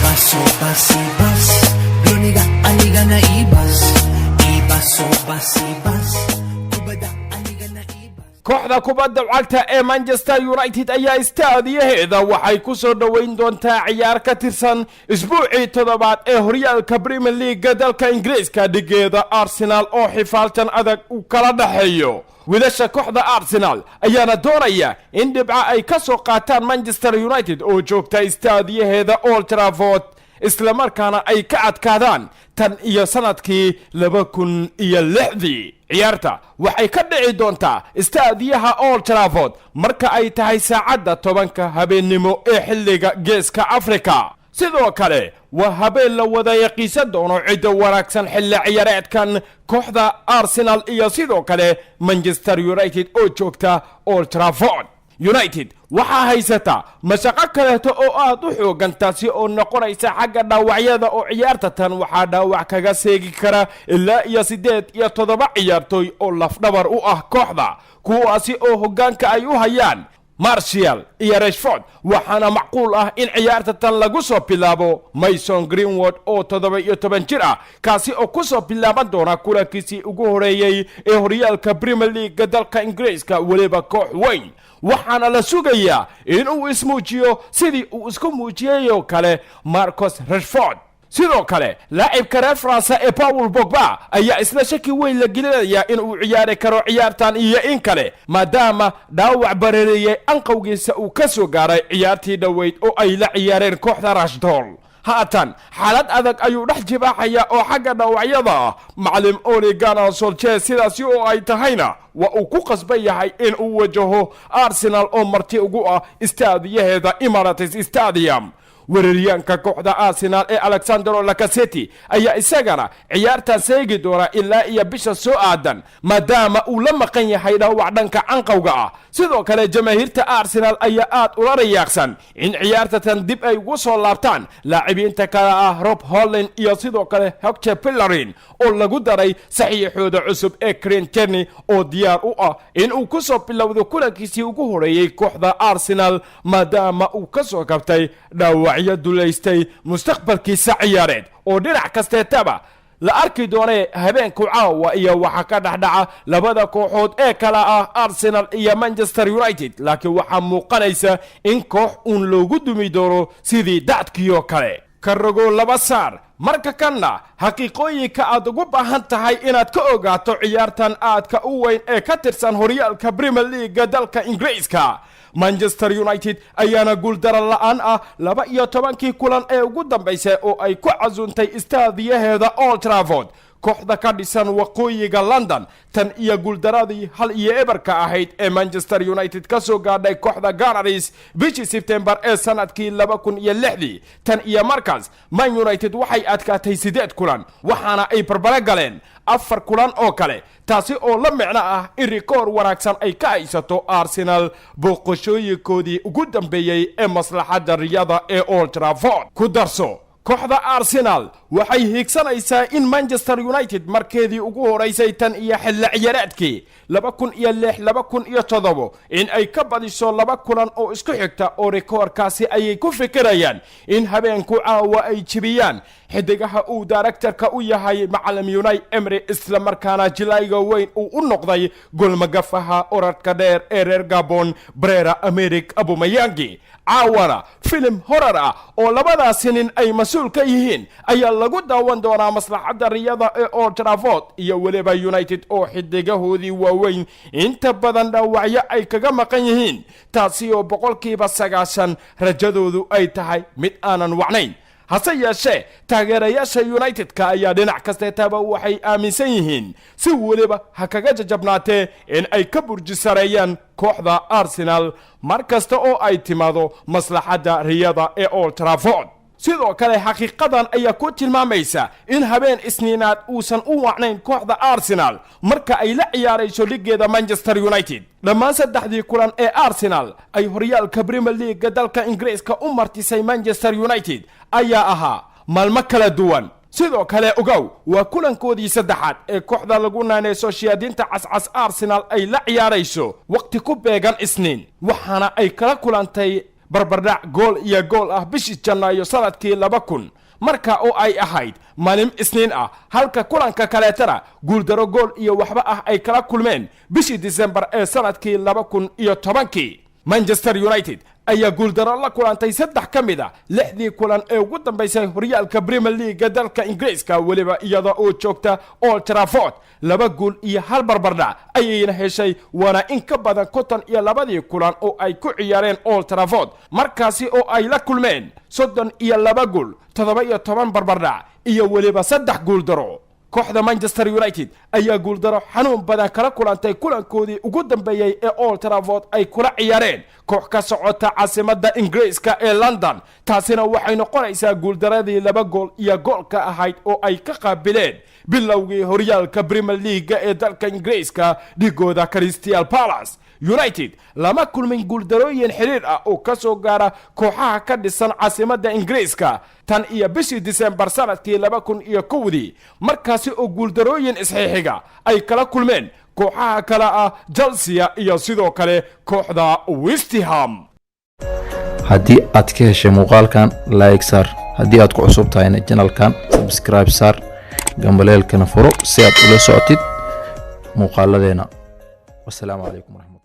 Iba, soba, sibas. Luniga, aliga na ibas. Iba, soba, sibas. Kubada, aliga na ibas. Kooxda kubadda cagta ee Manchester United ayaa istaadiyaheeda waxay ku soo dhoweyn doontaa ciyaar ka tirsan isbuucii toddobaad ee horyaalka Premier League-ga dalka Ingiriiska dhigeeda Arsenal oo xifaaltan adag uu kala dhexeeyo. Wiilasha kooxda Arsenal ayaana doonaya in dhibca ay ka soo qaataan Manchester United oo joogta istaadiyaheeda Old Trafford, islamarkaana ay ka adkaadaan tan iyo sanadkii 2006-dii. Ciyaarta waxay ka dhici doontaa istaadiyaha Old Trafford marka ay tahay saacadda 10-ka habeennimo ee xilliga Geeska Afrika. Sidoo kale waa habeen la wada yaqiisan doono cidda wanaagsan xilli ciyaareedkan, kooxda Arsenal iyo sidoo kale Manchester United oo joogta Old Trafford. United waxaa haysata mashaqo kaleeto oo aad u xoogan, taasi oo noqonaysa xagga dhaawacyada, oo ciyaarta tan waxaa dhaawac kaga seegi kara ilaa iyo 8 iyo 7 ciyaartooy oo lafdhabar u ah kooxda, kuwaasi oo hoggaanka ay u hayaan Martial iyo Rashford. Waxaana macquul ah in ciyaarta tan lagu soo bilaabo Mason Greenwood oo 17 jir ah, kaasi oo ku soo bilaaban doona kulankiisii ugu horeeyey ee horyaalka Premier League-ga dalka Ingiriiska, weliba koox weyn. Waxaana la sugayaa inuu ismuujiyo sidii uu isku muujiyey oo kale Marcus Rashford. Sidoo kale laacibka reer Faransa ee Paul Pogba ayaa isla shaki weyn la gelinayaa inuu ciyaari karo ciyaartan iyo in kale, maadaama dhaawac bareereeyey anqowgiisa uu ka soo gaaray ciyaartii dhoweyd oo ay la ciyaareen kooxda Rochdale. Haatan xaalad adag ayuu dhex jibaaxaya oo xagga dhaawacyada ah macalin Ole Gunnar Solskjaer. Sidaasi oo ay tahayna waa uu ku qasban yahay in uu wajaho Arsenal oo marti ugu ah istaadiyaheeda Emirates Stadium. Weeraryaanka kooxda Arsenal ee Alexandro Lacazette ayaa isagana ciyaartan seegi doona ilaa iyo bisha soo aadan, maadaama uu la maqan yahay dhaawac dhanka canqowga ah. Sidoo kale jamaahiirta Arsenal ayaa aad ula rayaaqsan in ciyaartatan dib ay ugu soo laabtaan laacibiinta kale ah Rob Holding iyo sidoo kale Hector Bellerin, oo lagu daray saxiixooda cusub ee Kieran Tierney, oo diyaar u ah in uu ku soo bilowdo kulankiisii ugu horeeyey kooxda Arsenal, maadaama uu ka soo kabtay dhaawacyo dulaystay mustaqbalkiisa ciyaareed oo dhinac kasteetaba. La arki doonee habeenku caawa iyo waxa ka dhexdhaca labada kooxood ee kala ah Arsenal iyo Manchester United, laakiin waxaa muuqanaysa in koox uun loogu dumi doono sidii dacdkiioo kale ka rogo laba saar. Marka kanna xaqiiqooyinka aad ugu baahan tahay inaad ka ogaato ciyaartan aadka u weyn ee ka tirsan horyaalka Premier League-ga dalka Ingiriiska: Manchester United ayaana guuldaro la'aan ah 12-kii kulan ee ugu dambaysay oo ay ku casuuntay istaadiyaheeda Old Trafford kooxda ka dhisan waqooyiga London, tan iyo guuldaradii 1-0-ka ahayd ee Manchester United ka soo gaadhay kooxda Gunners bishii Sebtembar ee sanadkii 2006-dii. Tan iyo markaas Man United waxay adkaatay sideed kulan, waxaana ay barbare galeen afar kulan oo kale, taasi oo la micno ah in rikoor wanaagsan ay ka haysato Arsenal booqashooyinkoodii ugu dambeeyey ee maslaxadda riyada ee Old Trafford. Ku darso, kooxda Arsenal waxay hiigsanaysaa in Manchester United markeedii ugu horeysay tan iyo xilli ciyaareedkii 2006 2007 in ay ka badiso laba kulan oo isku xigta, oo rikoorkaasi ayay ku fikirayaan in habeenku caawa ay jibiyaan xidigaha uu daaraktarka u yahay macalim Unai Emery, islamarkaana jilayga weyn uu u noqday golmagafaha oradka dheer ee reer Gabon, Pierre Emerick Aubameyang. Caawana filim horar ah oo labadaasi nin ay mas-uul ka yihiin ayaa lagu daawan doonaa maslaxadda riyada ee Old Trafford, iyo weliba United oo xidigahoodii waaweyn inta badan dhaawacyo ay kaga maqan yihiin, taasi oo 90% rajadoodu ay tahay mid aanan wacnayn. Hase yeeshee taageerayaasha United-ka ayaa dhinac kasteetaba waxay aaminsan yihiin, si weliba ha kaga jajabnaatee, in ay ka burjisareeyaan kooxda Arsenal mar kasta oo ay timaado maslaxadda riyada ee Old Trafford. Sidoo kale xaqiiqadan ayaa ku tilmaamaysa in habeen Isniinaad uusan u wacnayn kooxda Arsenal marka ay la ciyaarayso ligeeda Manchester United. Dhammaan saddexdii kulan ee Arsenal ay horyaalka Premier League-ga dalka Ingiriiska u martisay Manchester United ayaa ahaa maalmo kala duwan. Sidoo kale ogow, waa kulankoodii saddexaad ee kooxda lagu naaneyso shiyaadiinta cascas Arsenal ay la ciyaarayso waqti ku beegan Isniin, waxaana ay kala kulantay Barbardhac gool iyo gool ah bishii Janaayo sanadkii 2000, marka oo ay ahayd maalin Isniin ah, halka kulanka kaleetana guuldaro gool iyo waxba ah ay kala kulmeen bishii Disembar ee sanadkii 2010-kii. Manchester United ayaa guuldaro la kulantay saddex ka mid a lixdii kulan ee ugu dambaysay horyaalka Premier League-ga dalka Ingiriiska, weliba iyada oo joogta Old Trafford. Laba guul iyo hal barbardhac ayayna heshay, waana in ka badan 52-dii kulan oo ay ku ciyaareen Old Trafford, markaasi oo ay la kulmeen 32 guul, 17 barbardhac iyo weliba saddex guuldaro. Kooxda Manchester United ayaa guuldaro xanuun badan kala kulantay kulankoodii ugu dambeeyey ee Old Trafford ay kula ciyaareen koox ka socota caasimadda Ingiriiska ee London. Taasina waxay noqonaysaa guuldaradii laba gool iyo goolka ahayd oo ay ka qaabileen bilowgii horyaalka Premier League-ga ee dalka Ingiriiska dhigooda Crystal Palace. United lama kulmin guuldarooyin xidhiir ah oo ka soo gaara kooxaha ka dhisan caasimadda Ingiriiska tan iyo bishii Disembar sanadkii 2001-dii, markaasi oo guuldarooyin isxiixiga ay kala kulmeen kooxaha kale ah Chelsea iyo sidoo kale kooxda West Ham. Haddii aad ka heshay muuqaalkan, like saar. Haddii aad ku cusub tahayna channel-kan, subscribe saar, gambaleelkana furo si aad ula socotid muuqaaladeena. Wasalaamu calaykum waraxmat